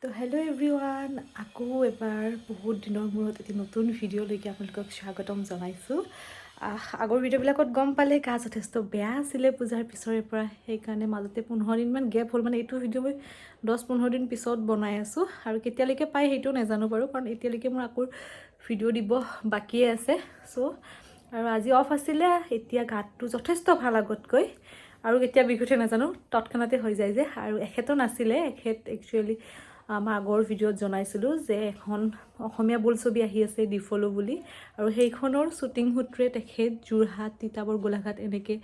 তো hello' everyone, আকৌ এবাৰ বহুত দিনৰ মূৰত এটি নতুন ভিডিঅ'লৈকে আপোনালোকক স্বাগতম জনাইছোঁ। আগৰ ভিডিঅ'বিলাকত গম পালে, গা যথেষ্ট বেয়া আছিলে পূজাৰ পিছৰে পৰা। সেইকাৰণে মাজতে 15 দিনমান গেপ হ'ল। মানে এইটো ভিডিঅ' মই 10-15 দিন পিছত বনাই আছোঁ আৰু কেতিয়ালৈকে পায় সেইটো নাজানো বাৰু, কাৰণ এতিয়ালৈকে মোৰ আকৌ ভিডিঅ' দিব বাকীয়ে আছে। চ' আৰু আজি অফ আছিলে। এতিয়া গাটো যথেষ্ট ভাল আগতকৈ আৰু কেতিয়া বিষ উঠে নাজানো, তৎক্ষণাতে হৈ যায় যে। আৰু এখেতো নাছিলে। এখেত একচুৱেলি আমাৰ আগৰ ভিডিঅ'ত জনাইছিলোঁ যে এখন অসমীয়া বোলছবি আহি আছে ডিফলো বুলি আৰু সেইখনৰ শ্বুটিং সূত্ৰে তেখেত যোৰহাট, তিতাবৰ, গোলাঘাট এনেকৈ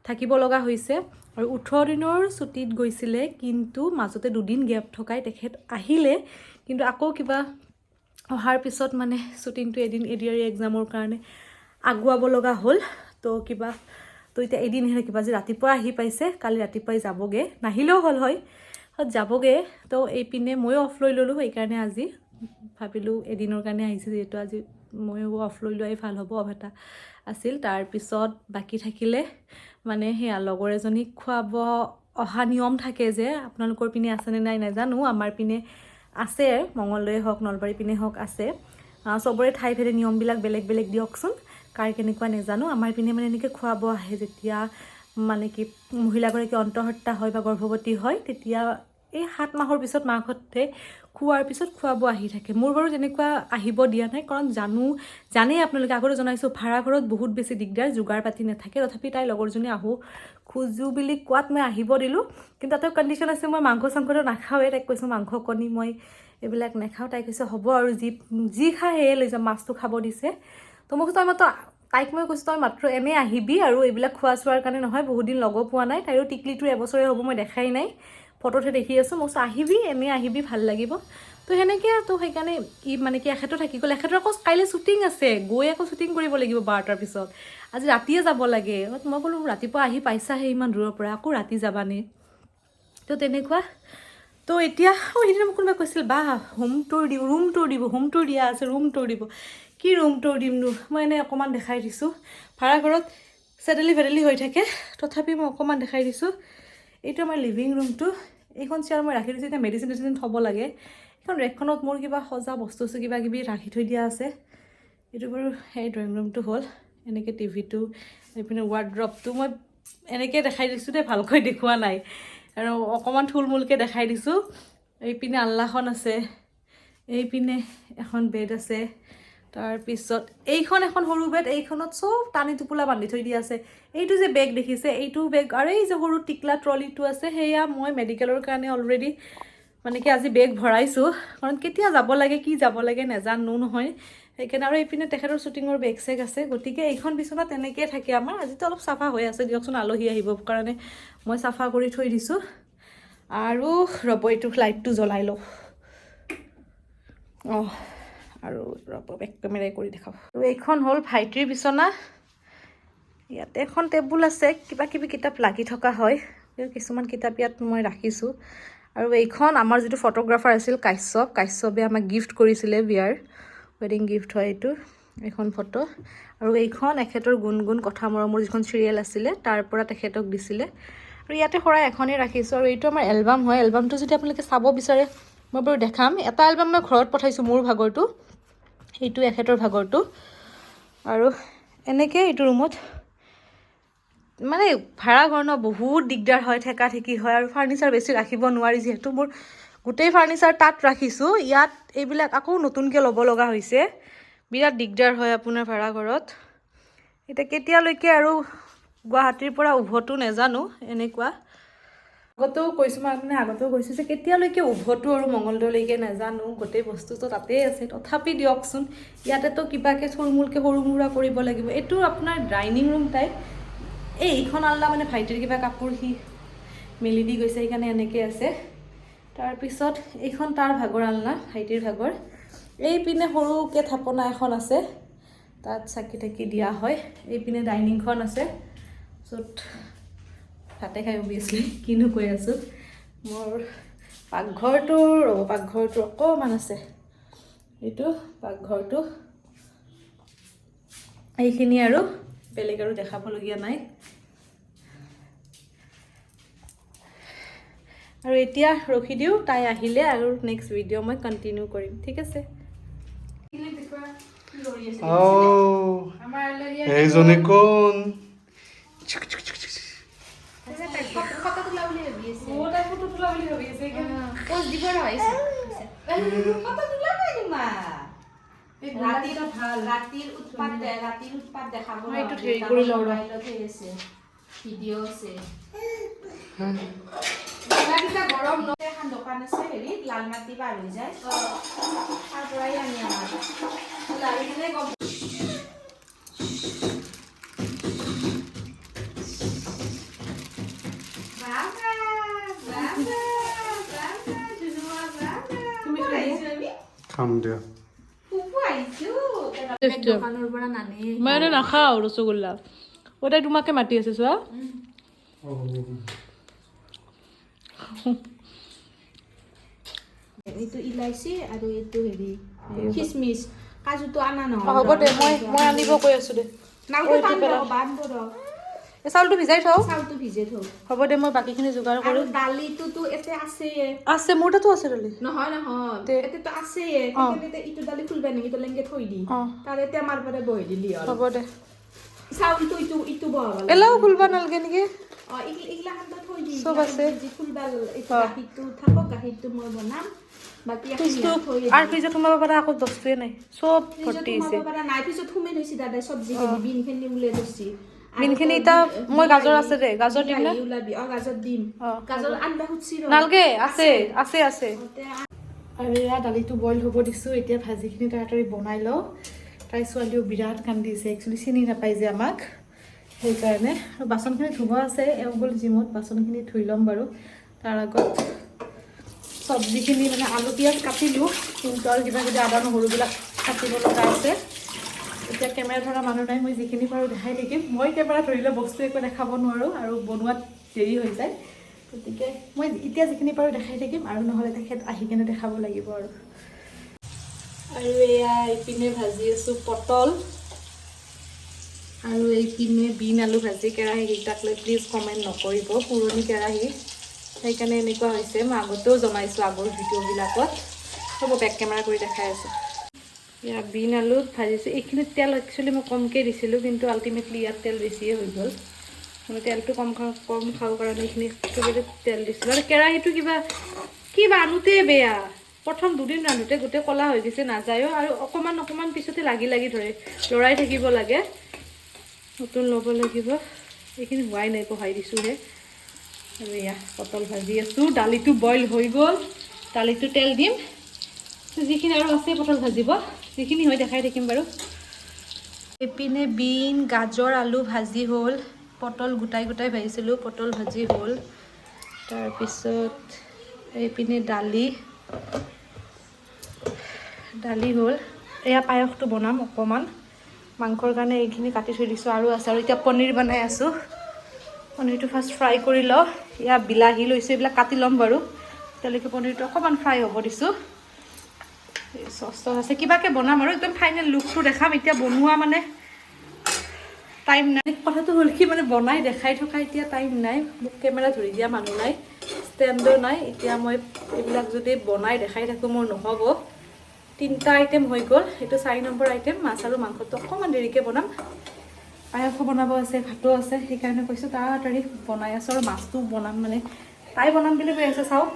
থাকিব লগা হৈছে আৰু 18 দিনৰ ছুটীত গৈছিলে, কিন্তু মাজতে দুদিন গেপ থকাই তেখেত আহিলে। কিন্তু আকৌ কিবা অহাৰ পিছত মানে শ্বুটিংটো এদিন এডিআৰই এক্সামৰ কাৰণে আগুৱাব লগা হ'ল। তো কিবা তো এতিয়া এদিনহে থাকিব। আজি ৰাতিপুৱা আহি পাইছে, কালি ৰাতিপুৱাই যাবগৈ। নাহিলেও হ'ল হয়, যাবগৈ। তো এইপিনে ময়ো অফ লৈ ল'লোঁ। সেইকাৰণে আজি ভাবিলোঁ এদিনৰ কাৰণে আহিছে যিহেতু, আজি ময়ো অফ লৈ লোৱাই ভাল হ'ব। অফ এটা আছিল। তাৰপিছত বাকী থাকিলে মানে সেয়া লগৰ এজনীক খুৱাব অহা নিয়ম থাকে যে, আপোনালোকৰ পিনে আছেনে নাই নাজানো, আমাৰ পিনে আছে। মঙলদৈ হওক, নলবাৰী পিনে হওক আছে। চবৰে ঠাই ভেদে নিয়মবিলাক বেলেগ বেলেগ দিয়কচোন, কাৰ কেনেকুৱা নাজানো। আমাৰ পিনে মানে এনেকৈ খুৱাব আহে, যেতিয়া মানে কি মহিলাগৰাকী অন্তঃসত্ত্বা হয় বা গৰ্ভৱতী হয়, তেতিয়া এই 7 মাহৰ পিছত মাকহঁতে খোৱাৰ পিছত খুৱাব আহি থাকে। মোৰ বাৰু তেনেকুৱা আহিব দিয়া নাই, কাৰণ জানো, জানেই আপোনালোকে, আগতে জনাইছোঁ, ভাড়া ঘৰত বহুত বেছি দিগদাৰ, যোগাৰ পাতি নাথাকে। তথাপি তাইৰ লগৰজনী আহোঁ খোজো বুলি কোৱাত মই আহিব দিলোঁ, কিন্তু তাতেও কণ্ডিশ্যন আছে। মই মাংস চাংসটো নাখাওঁৱেই। তাইক কৈছোঁ, মাংস, কণী মই এইবিলাক নাখাওঁ। তাই কৈছে, হ'ব আৰু যি যি খাই সেয়ে লৈ যাম। মাছটো খাব দিছে। তো মই কৈছোঁ, তই মাত্ৰ, তাইক মই কৈছোঁ, তই মাত্ৰ এনেই আহিবি আৰু এইবিলাক খোৱা চোৱাৰ কাৰণে নহয়, বহুত দিন লগো পোৱা নাই। তাইৰো টিকলিটোৰ এবছৰে হ'ব, মই দেখাই নাই, ফটোতহে দেখি আছোঁ। মই কৈছোঁ, আহিবি, এনেই আহিবি, ভাল লাগিব। তো সেনেকৈ, তো সেইকাৰণে ই মানে কি এখেতো থাকি গ'ল। এখেতৰ আকৌ কাইলৈ শ্বুটিং আছে, গৈ আকৌ শ্বুটিং কৰিব লাগিব 12টাৰ পিছত। আজি ৰাতিয়ে যাব লাগে। মই ক'লোঁ, ৰাতিপুৱা আহি পাইছাহে ইমান দূৰৰ পৰা, আকৌ ৰাতি যাবানে? তো তেনেকুৱা। তো এতিয়া সেইদিনা মোক কোনোবাই কৈছিল, বা হোম টুৰ দিব, ৰুম টুৰ দিব, হোম টুৰ দিয়া আছে, ৰুম টুৰ দিব। কি ৰুম টুৰ দিমনো? মই এনেই অকণমান দেখাই দিছোঁ। ভাড়া ঘৰত চেদেলি ভেদেলি হৈ থাকে, তথাপি মই অকণমান দেখাই দিছোঁ। এইটো আমাৰ লিভিং ৰুমটো। এইখন চেয়াৰ মই ৰাখি দিছোঁ, এতিয়া মেডিচিন চেডিচিন থ'ব লাগে। এইখন ৰেকখনত মোৰ কিবা সজা বস্তু চস্তু কিবা কিবি ৰাখি থৈ দিয়া আছে। এইটো বাৰু সেই ড্ৰয়িং ৰুমটো হ'ল এনেকৈ। টিভিটো এইপিনে, ৱাৰ্ড্ৰপটো মই এনেকৈ দেখাই দিছোঁ দেই, ভালকৈ দেখুওৱা নাই আৰু অকণমান থুলমূলকৈ দেখাই দিছোঁ। এইপিনে আলনাখন আছে, এইপিনে এখন বেড আছে। তাৰপিছত এইখন এখন সৰু বেড। এইখনত চব টানি টোপোলা বান্ধি থৈ দিয়া আছে। এইটো যে বেগ দেখিছে, এইটো বেগ আৰু এই যে সৰু টিকলা ট্ৰলিটো আছে, সেয়া মই মেডিকেলৰ কাৰণে অলৰেডি মানে কি আজি বেগ ভৰাইছোঁ, কাৰণ কেতিয়া যাব লাগে, কি যাব লাগে নাজানো নহয়, সেইকাৰণে। আৰু এইপিনে তেখেতৰ শ্বুটিঙৰ বেগ চেগ আছে। গতিকে এইখন বিচনা তেনেকৈয়ে থাকে আমাৰ। আজিতো অলপ চাফা হৈ আছে দিয়কচোন, আলহী আহিব কাৰণে মই চাফা কৰি থৈ দিছোঁ। আৰু ৰ'ব, এইটো লাইটটো জ্বলাই লওঁ। অঁ, আৰু ৰ'ব, বেক কেমেৰাই কৰি দেখাওঁ। আৰু এইখন হ'ল ভাইটিৰ বিচনা। ইয়াতে এখন টেবুল আছে, কিবা কিবি কিতাপ লাগি থকা হয়, কিছুমান কিতাপ ইয়াত মই ৰাখিছোঁ। আৰু এইখন আমাৰ যিটো ফটোগ্ৰাফাৰ আছিল কাশ্যপ, কাশ্যপে আমাক গিফ্ট কৰিছিলে, বিয়াৰ ৱেডিং গিফ্ট হয় এইটো, এইখন ফটো। আৰু এইখন এখেতৰ গুণগুণ কথা মৰমৰ যিখন চিৰিয়েল আছিলে, তাৰ পৰা তেখেতক দিছিলে। আৰু ইয়াতে শৰাই এখনেই ৰাখিছোঁ। আৰু এইটো আমাৰ এলবাম হয়। এলবামটো যদি আপোনালোকে চাব বিচাৰে, মই বাৰু দেখাম। এটা এলবাম মই ঘৰত পঠাইছোঁ, মোৰ ভাগৰটো, এইটো এখেতৰ ভাগৰটো। আৰু এনেকৈ এইটো ৰুমত মানে ভাড়া ঘৰ ন, বহুত দিগদাৰ হয়, ঠেকা ঠেকি হয় আৰু ফাৰ্ণিচাৰ বেছি ৰাখিব নোৱাৰি। যিহেতু মোৰ গোটেই ফাৰ্ণিচাৰ তাত ৰাখিছোঁ, ইয়াত এইবিলাক আকৌ নতুনকৈ ল'ব লগা হৈছে। বিৰাট দিগদাৰ হয় আপোনাৰ ভাড়া ঘৰত। এতিয়া কেতিয়ালৈকে আৰু গুৱাহাটীৰ পৰা উভতো নেজানো। এনেকুৱা আগতেও কৈছোঁ, মই মানে আগতেও কৈছোঁ যে কেতিয়ালৈকে উভতো আৰু মঙলদৈলৈকে নাজানো। গোটেই বস্তুটো তাতেই আছে, তথাপি দিয়কচোন ইয়াতেতো কিবাকৈ থুলমূলকৈ সৰু সুৰা কৰিব লাগিব। এইটো আপোনাৰ ডাইনিং ৰুম টাইপ। এই এইখন আলনা মানে ভাইটিৰ কিবা কাপোৰ সি মেলি দি গৈছে, সেইকাৰণে এনেকৈ আছে। তাৰপিছত এইখন তাৰ ভাগৰ আলনা, ভাইটিৰ ভাগৰ। এইপিনে সৰুকৈ থাপনা এখন আছে, তাত চাকি তাকি দিয়া হয়। এইপিনে ডাইনিংখন আছে, য'ত ভাতে খাই অভিয়াছলি, কিনো কৈ আছোঁ। মোৰ পাকঘৰটো, ৰ'ব, পাকঘৰটো অকণমান আছে। এইটো পাকঘৰটো। এইখিনি আৰু বেলেগ আৰু দেখাবলগীয়া নাই। আৰু এতিয়া ৰখি দিওঁ, তাই আহিলে আৰু নেক্সট ভিডিঅ' মই কণ্টিনিউ কৰিম, ঠিক আছে? অ' এইজনী কোন? ফটো তোলা বুলি ভাবি আছে। তাই ফটো তোলা বুলি ভাবি আছে। পোজ দিব ৰহিছে। ফটো তোলা নাই তোমাক। ৰাতিৰ ৰাতিৰ উৎপাত, ৰাতিৰ উৎপাত দেখাব। মই এইটোত হেৰি কৰি লওঁ ৰ। মোবাইলত সেই আছে, ভিডিঅ' আছে। এইকেইটা গৰম ন। এখন দোকান আছে হেৰিত, লালমাটি পাৰ হৈ যায়, তাৰ পৰাই আনি আমাৰ আহি কিনে গম বাবা, বাবা, বাবা, জুনুৱা, বাবা। তুমি ক'ত খাই আহিছো আমি? খাম দিয়া। ফুফু আহিছো। দোকানৰ পৰা নানে। মই এনে নাখাওঁ ৰসগোল্লা। অ' তাই তোমাকে মাতি আছে, চোৱা। এইটো ইলাইচি আৰু এইটো হেৰি খিচমিচ, কাজুটো আনা নহয়। হ'ব দে, মই আনিব কৈ আছো দে। নালগে, এইটো পেলা। বান্ধ ৰ। এই চাউলটো ভিজাই থওঁ। চাউলটো ভিজাই থওঁ। হ'ব দে, মই বাকীখিনি যোগাৰ আৰু কৰোঁ। দালিটোতো এতে আছেয়ে। আছে, মোৰ তাতো আছে দালি। নহয় নহয়, তে। এতেতো আছেয়ে। সেইকাৰণে ইটো দালি খুলবা নেকি, তই লেংগে থৈ দি। তাৰে টেমাৰ পৰা বহি দিলি হ'ল। হ'ব দে। চাউলটো ইটো ইটো বহাব লাগিব। এলাও খুলবা নালগে নেকি? অ, এইগিলাখানতো থৈ দি। চব আছে। যি খুলবা, এইটো গাখীৰটো থাকক, গাখীৰটো মই বনাম। বাকী ফ্ৰিজটো থৈ আৰু ফ্ৰিজত সোমাব পৰা আকৌ বস্তুৱে নাই, চব ভৰ্তি ফ্ৰিজত হৈছে। সোমাব পৰা নাই, ফ্ৰিজত সোমাই থৈছি দাদাই, চব্জিখিনি, বিনখিনি উলিয়াই থৈছি। আৰু বিনখিনি তই এতিয়া মই গাজৰ আছে দে, গাজৰ দিম না? বিলাহী ওলাবি। অ, গাজৰ দিম। গাজৰ আনবা খুজছি ৰ। নালগে, আছে আছে আছে। তে। আৰু এয়া দালিটো বইল হ'ব দিছোঁ, এতিয়া ভাজিখিনি তাড়াতাড়ি বনাই লওঁ। তাইৰ ছোৱালীও বিৰাট কান্দিছে, একচুৱেলি চিনি নাপায় যে আমাক, সেইকাৰণে। আৰু বাচনখিনি ধুব আছে, এওঁ গ'ল জিমত, বাচনখিনি ধুই ল'ম বাৰু। তাৰ আগত চব্জিখিনি মানে আলু পিঁয়াজ কাটিলোঁ, কিন্তু আৰু কিবা কিবি আদা নহৰুবিলাক কাটিব লগা আছে। এতিয়া কেমেৰা ধৰা মানুহ নাই, মই যিখিনি পাৰোঁ দেখাই থাকিম। মই কেমেৰা ধৰিলে বস্তু একো দেখাব নোৱাৰোঁ আৰু বনোৱাত দেৰি হৈ যায়, গতিকে মই এতিয়া যিখিনি পাৰোঁ দেখাই থাকিম আৰু নহ'লে তেখেত আহি কেনে দেখাব লাগিব আৰু। আৰু এয়া এইপিনে ভাজি আছোঁ পটল আৰু এইপিনে বিন আলু ভাজি। কেৰাহীকেইটাক লৈ প্লিজ কমেণ্ট নকৰিব, পুৰণি কেৰাহী, সেইকাৰণে এনেকুৱা হৈছে। মই আগতেও জনাইছোঁ আগৰ ভিডিঅ'বিলাকত। হ'ব, বেক কেমেৰা কৰি দেখাই আছোঁ। ইয়াত বিন আলু ভাজিছোঁ। এইখিনিত তেল একচুৱেলি মই কমকৈ দিছিলোঁ, কিন্তু আল্টিমেটলি ইয়াত তেল বেছিয়ে হৈ গ'ল। মানে তেলটো কম খাওঁ, কম খাওঁ কাৰণে এইখিনি একেবাৰে তেল দিছিলোঁ। আৰু কেৰাহীটো কিবা কিবা আনোতে বেয়া, প্ৰথম দুদিন ৰান্ধোতে গোটেই ক'লা হৈ গৈছে, নাযায়ো। আৰু অকণমান অকণমান পিছতে লাগি লাগি ধৰে, লৰাই থাকিব লাগে। নতুন ল'ব লাগিব। এইখিনি হোৱাই নাই, বহাই দিছোঁহে। আৰু এয়া পটল ভাজি আছোঁ, দালিটো বইল হৈ গ'ল, দালিটো তেল দিম। যিখিনি আৰু আছে পটল ভাজিব, যিখিনি হৈ দেখাই থাকিম বাৰু। এইপিনে বিন গাজৰ আলু ভাজি হ'ল, পটল গোটাই গোটাই ভাজিছিলোঁ, পটল ভাজি হ'ল। তাৰপিছত এইপিনে দালি, দালি হ'ল। এয়া পায়সটো বনাম অকণমান মাংসৰ কাৰণে, এইখিনি কাটি থৈ দিছোঁ আৰু আছে। আৰু এতিয়া পনীৰ বনাই আছোঁ, পনীৰটো ফাৰ্ষ্ট ফ্ৰাই কৰি লওঁ। এয়া বিলাহী লৈছোঁ, এইবিলাক কাটি ল'ম বাৰু। এতিয়ালৈকে পনীৰটো অকণমান ফ্ৰাই হ'ব দিছোঁ। চচ তচ আছে, কিবাকৈ বনাম আৰু একদম ফাইনেল লুকটো দেখাম। এতিয়া বনোৱা মানে টাইম নাই। কথাটো হ'ল কি, মানে বনাই দেখাই থকা এতিয়া টাইম নাই, মোক কেমেৰা ধৰি দিয়া মানুহ নাই, ষ্টেণ্ডো নাই। এতিয়া মই এইবিলাক যদি বনাই দেখাই থাকোঁ মোৰ নহ'ব। তিনিটা আইটেম হৈ গ'ল, এইটো 4 নম্বৰ আইটেম। মাছ আৰু মাংসটো অকণমান দেৰিকৈ বনাম। পায়সো বনাব আছে, ভাতো আছে, সেইকাৰণে কৈছোঁ তাড়াতাড়ি বনাই আছোঁ। আৰু মাছটো বনাম, মানে তাই বনাম বুলি কৈ আছে, চাওঁ।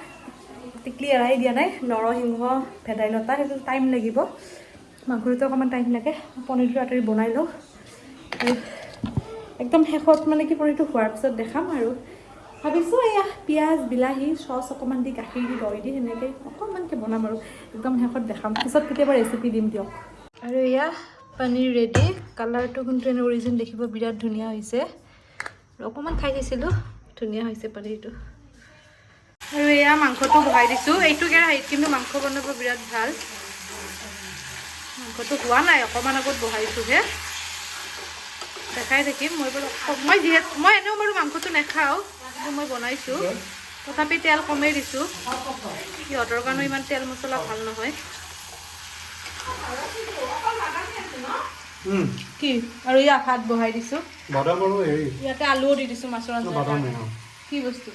টিকলি এৰাই দিয়া নাই, নৰসিংহ ভেদাইলতা সেইটো টাইম লাগিব, মাংসটোতো অকণমান টাইম লাগে। পনীৰটো তাড়াতাড়ি বনাই লওঁ আৰু একদম শেষত মানে কি পনীৰটো হোৱাৰ পিছত দেখাম। আৰু ভাবিছোঁ এয়া পিঁয়াজ বিলাহী চচ অকণমান দি গাখীৰ দি দৈ দি সেনেকৈ অকণমানকৈ বনাম আৰু একদম শেষত দেখাম, পিছত কেতিয়াবা ৰেচিপি দিম দিয়ক। আৰু এয়া পনীৰ ৰেডি, কালাৰটো কিন্তু এনে অৰিজিন দেখিব বিৰাট ধুনীয়া হৈছে। আৰু অকণমান খাই চাইছিলোঁ, ধুনীয়া হৈছে পনীৰটো। আৰু এয়া মাংসটো বহাই দিছোঁ এইটো কেৰাহীত, কিন্তু মাংস বনাব বিৰাট ভাল। মাংসটো হোৱা নাই, অকণমান আগত বহাইছোঁহে, দেখাই থাকিম মই বাৰু। মই যিহেতু মই এনেও বাৰু মাংসটো নাখাওঁ, কিন্তু মই বনাইছোঁ, তথাপি তেল কমেই দিছোঁ, সিহঁতৰ কাৰণেও ইমান তেল মছলা ভাল নহয়। কি আৰু এয়া ভাত বহাই দিছোঁ। বাদাম আৰু হেৰি। ইয়াতে আলুও দি দিছোঁ মাছৰ আঞ্জাৰ বাদাম কাৰণে। নাই। কি বস্তু?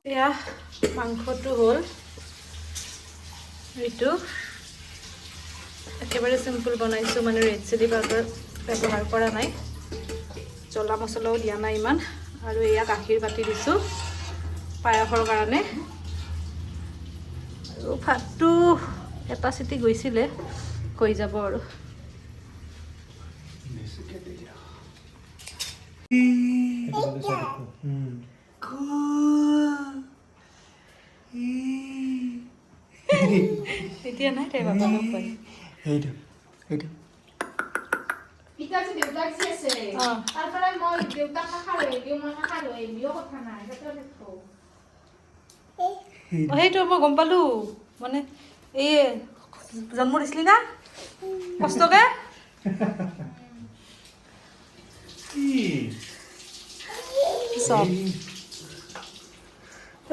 এয়া মাংসটো হ'ল। এইটো একেবাৰে চিম্পুল বনাইছোঁ, মানে ৰেড চিলি পাউডাৰ ব্যৱহাৰ কৰা নাই, জ্বলা মছলাও দিয়া নাই ইমান। আৰু এয়া গাখীৰ বাতি দিছোঁ পায়সৰ কাৰণে। আৰু ভাতটো এটা চিটি গৈছিলে, হৈ যাব আৰু। এতিয়া নাই, তাই বাবাক কয়। সেইটো সেইটো। পিতা যে দেউতাক যি আছে, তাৰ পৰাই মই দেউতাক কাষাৰ আহিলেও, মই কাষাৰ আহিলেও কথা নাই, সেইটো থাকো। সেইটো মই গম পালো, মানে এই জন্ম দিছিলি না কষ্টকে। চব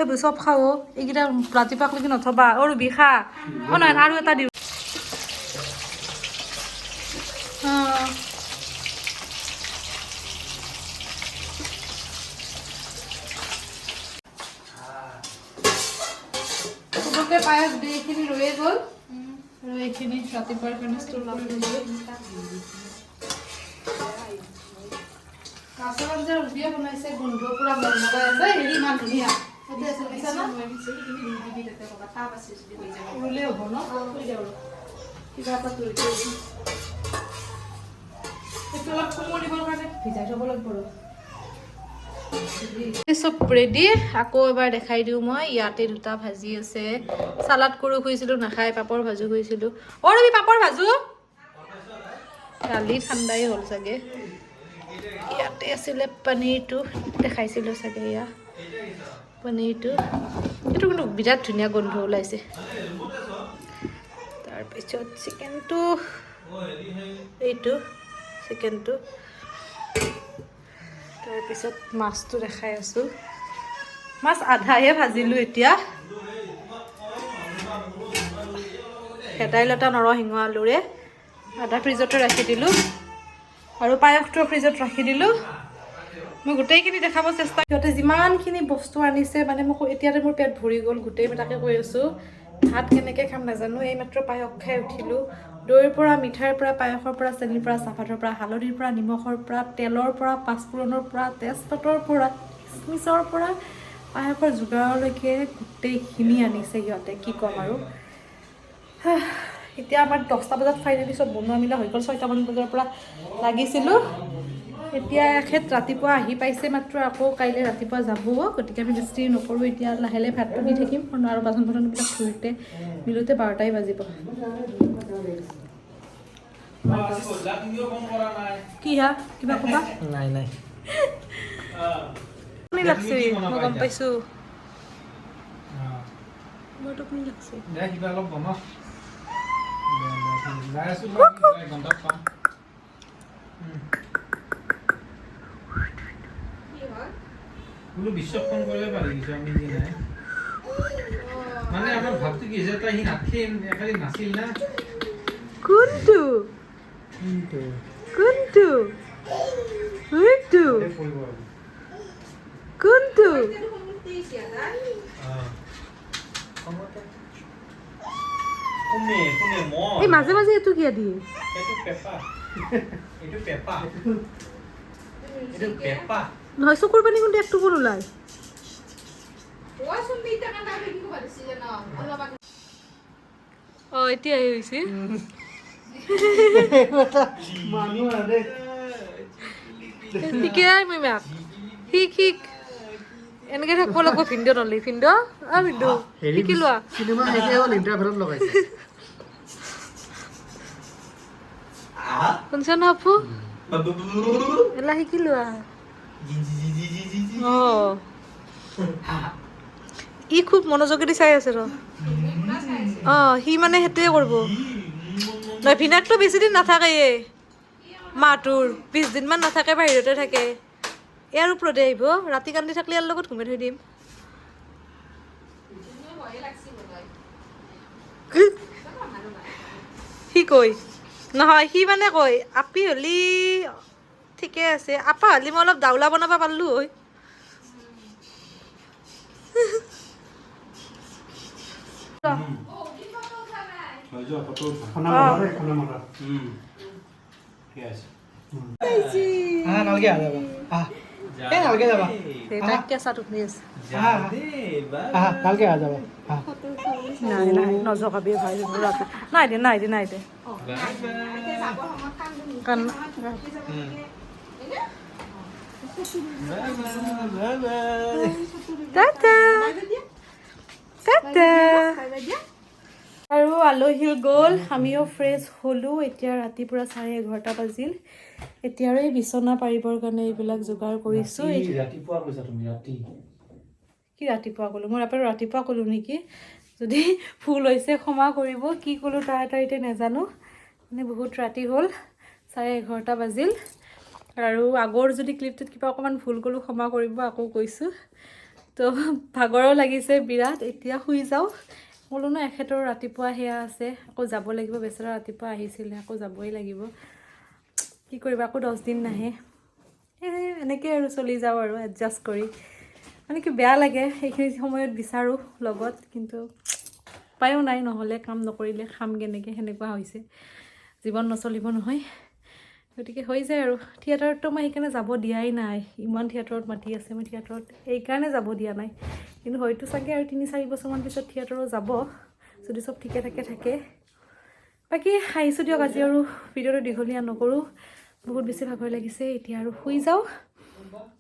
এইবোৰ চব খাওঁ, এইকেইটা ৰাতিপুৱাক নথবা। অ ৰুবি খা। অ নহয়, আৰু এটা দিওঁ। অঁ, চবকে পায়স দি এইখিনি ৰৈয়ে গ'ল আৰু এইখিনি ৰাতিপুৱাৰ কাৰণে ষ্ট'ৰ কৰি থৈছোঁ। মাছৰ আঞ্জা ৰুবিয়ে বনাইছে, গোন্ধ পুৰা মৰমলাই আছে। হেৰি ইমান ধুনীয়া তাতে আছে, বুজিছা না? উৰুলে হ'ব ন? কিবা এটা তুলি থৈ দিম। সেইটো অলপ কোমলিবৰ কাৰণে ভিজাই থ'ব লাগিব। আৰু চব ৰেডি। আকৌ এবাৰ দেখাই দিওঁ মই। ইয়াতে দুটা ভাজি আছে। চালাড কৰোঁ খুজিছিলোঁ, নাখায়। পাপৰ ভাজো খুজিছিলোঁ। অ ৰবি, পাপৰ ভাজো। দালি ঠাণ্ডাই হ'ল চাগে। ইয়াতে আছিলে পনীৰটো, দেখাইছিলোঁ চাগে। এয়া পনীৰটো, এইটো কিন্তু বিৰাট ধুনীয়া গোন্ধ ওলাইছে। তাৰপিছত চিকেনটো, এইটো চিকেনটো। তাৰপিছত মাছটো দেখাই আছোঁ। মাছ আধাহে ভাজিলোঁ এতিয়া। ভেদাইলতা নৰসিংহ আলুৰে আধা ফ্ৰিজতে ৰাখি দিলোঁ আৰু পায়সটো ফ্ৰিজত ৰাখি দিলোঁ। মই গোটেইখিনি দেখাব চেষ্টা। সিহঁতে যিমানখিনি বস্তু আনিছে, মানে মোক এতিয়াতে মোৰ পেট ভৰি গ'ল গোটেই। মই তাকে কৈ আছোঁ, ভাত কেনেকৈ খাম নাজানো। এইমাত্ৰ পায়স খাই উঠিলোঁ। দৈৰ পৰা, মিঠাইৰ পৰা, পায়সৰ পৰা, চেনিৰ পৰা, চাহপাতৰ পৰা, হালধিৰ পৰা, নিমখৰ পৰা, তেলৰ পৰা, পাঁচফোৰণৰ পৰা, তেজপাতৰ পৰা, খিচমিচৰ পৰা, পায়সৰ যোগাৰলৈকে গোটেইখিনি আনিছে সিহঁতে। কি ক'ম আৰু। এতিয়া আমাৰ 10টা বজাত ফাইনেলি চব বনোৱা মেলা হৈ গ'ল। 6টামান বজাৰ পৰা লাগিছিলোঁ। এতিয়া এখেত ৰাতিপুৱা আহি পাইছে মাত্ৰ, আকৌ কাইলৈ ৰাতিপুৱা যাব। গতিকে আমি বেছি নকৰোঁ এতিয়া, লাহে লাহে ভাতটো দি থাকিম আৰু বাচন বৰ্তনবিলাক ধুওঁতে মিলোতে 12টাই বাজিব। কি হা, কিবা ক'বা? নাই নাই। টোপনি লাগছে, মই গম পাইছোঁ। মোৰ টোপনি লাগছে। দে, কিবা অলপ বনা। যাই আছো, ঘণ্টাত পাম। বোলো বিশ্বক ফোন কৰিব পাৰি কিছু আমি যে নাই। মানে আমাৰ ভাৱটো কি হৈছে, তাই সি নাথিল, এখালি নাছিল না। কোনটো? কোনটো কোনটো? পৰিব আৰু। কোনটো? কোনে কোনে মই এই মাজে মাজে এইটো কিয় দিয়ে? এইটো পেপা, এইটো পেপা, এইটো পেপা। নহয়, চকুৰ পানী কোনটো একটুকু ওলায়। কোৱাচোন, দেউতা কান্দা কি ক'ব দিছিলে ন অলপ আগত? অ, এতিয়া হৈছে। মানুহ আৰে। শিকাই মই মাক, শিক শিক, এনেকে থাকিব লাগিব। ভিনদেউ নলি, ভিনদেউ, অ ভিনদেউ, শিকি লোৱা। চিনেমা শেষে হ'ল, ইণ্টাৰভেলত লগাইছে। শুনছ ন আপু? এলা শিকি লোৱা। অ, ই খুব মনোযোগেদি চাই আছে ৰ। অ, সি মানে সেইটোৱে কৰিব। নহয়, ভিনাকটো বেছি দিন নাথাকে, মাহটোৰ 20 দিনমান নাথাকে, বাহিৰতে থাকে। ইয়াৰ ওপৰতে আহিব। ৰাতি কান্দি থাকিলে ইয়াৰ লগত ঘুমাই থৈ দিম। ভয়ে লাগছি বোধহয়। সি কয় নহয়, সি মানে কয় আপি হলি। ঠিকে আছে। আপা হ'লি মই অলপ দাউলা বনাব পাৰিলোঁ হয়। হৈ যোৱা, ফটো উঠা। খানা মাৰা দেই, খানা মাৰা। ঠিক আছে। আহা, নালগে, আহা, যাবা। আহা। এই নালগে যাবা। দেউতাক কেঁচা টোপনি আছে। যা দেই, বাই। আহা, নালগে, আহা, যাবা। আহা। নাই নাই, নজগাবি ভাই, ৰাতি নাই দে, নাই দে, নাই দে। Bye bye. যাব সময়ত কান্দো। কান bye bye, bye bye. Tata tata. আৰু আলহী গ'ল, আমিও ফ্ৰেছ হ'লোঁ। এতিয়া ৰাতিপুৱা 11:30 বাজিল। এতিয়া আৰু এই বিচনা পাৰিবৰ কাৰণে এইবিলাক যোগাৰ কৰিছোঁ। ৰাতিপুৱা কৈছা তুমি, ৰাতি। কি ৰাতিপুৱা ক'লোঁ মই? আপোনাৰ ৰাতিপুৱা ক'লোঁ নেকি? যদি ভুল হৈছে ক্ষমা কৰিব। কি ক'লোঁ তাৰ এটা এতিয়া নাজানো। মানে বহুত ৰাতি হ'ল, 11:30 বাজিল। আৰু আগৰ যদি ক্লিপটোত কিবা অকণমান ভুল ক'লোঁ, ক্ষমা কৰিব, আকৌ কৈছোঁ। তো ভাগৰো লাগিছে বিৰাট, এতিয়া শুই যাওঁ। ক'লোঁ ন, এখেতৰ ৰাতিপুৱা সেয়া আছে, আকৌ যাব লাগিব। বেচেৰা ৰাতিপুৱা আহিছিলে, আকৌ যাবই লাগিব। কি কৰিবা, আকৌ 10 দিন নাহে। এই এনেকৈ আৰু চলি যাওঁ আৰু এডজাষ্ট কৰি। মানে কি, বেয়া লাগে সেইখিনি সময়ত, বিচাৰোঁ লগত, কিন্তু উপায়ো নাই। নহ'লে কাম নকৰিলে খাম কেনেকৈ? সেনেকুৱা হৈছে জীৱন, নচলিব নহয়। গতিকে হৈ যায় আৰু। থিয়েটাৰততো মই সেইকাৰণে যাব দিয়াই নাই। ইমান থিয়েটাৰত মাতি আছে, মই থিয়েটাৰত এইকাৰণে যাব দিয়া নাই। কিন্তু হয়তো চাগে আৰু 3-4 বছৰমান পিছত থিয়েটাৰো যাব, যদি চব ঠিকে থাকে থাকে। বাকী আহিছোঁ দিয়ক, আজি আৰু ভিডিঅ'টো দীঘলীয়া নকৰোঁ। বহুত বেছি ভাগৰ লাগিছে, এতিয়া আৰু শুই যাওঁ।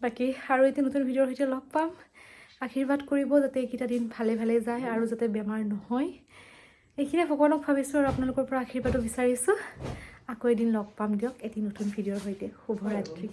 বাকী আৰু এতিয়া নতুন ভিডিঅ'ৰ সৈতে লগ পাম। আশীৰ্বাদ কৰিব যাতে এইকেইটা দিন ভালে ভালে যায় আৰু যাতে বেমাৰ নহয়। এইখিনিয়ে ভগৱানক ভাবিছোঁ আৰু আপোনালোকৰ পৰা আশীৰ্বাদো বিচাৰিছোঁ। আকৌ এদিন লগ পাম দিয়ক এটি নতুন ভিডিঅ'ৰ সৈতে। শুভৰাত্ৰি।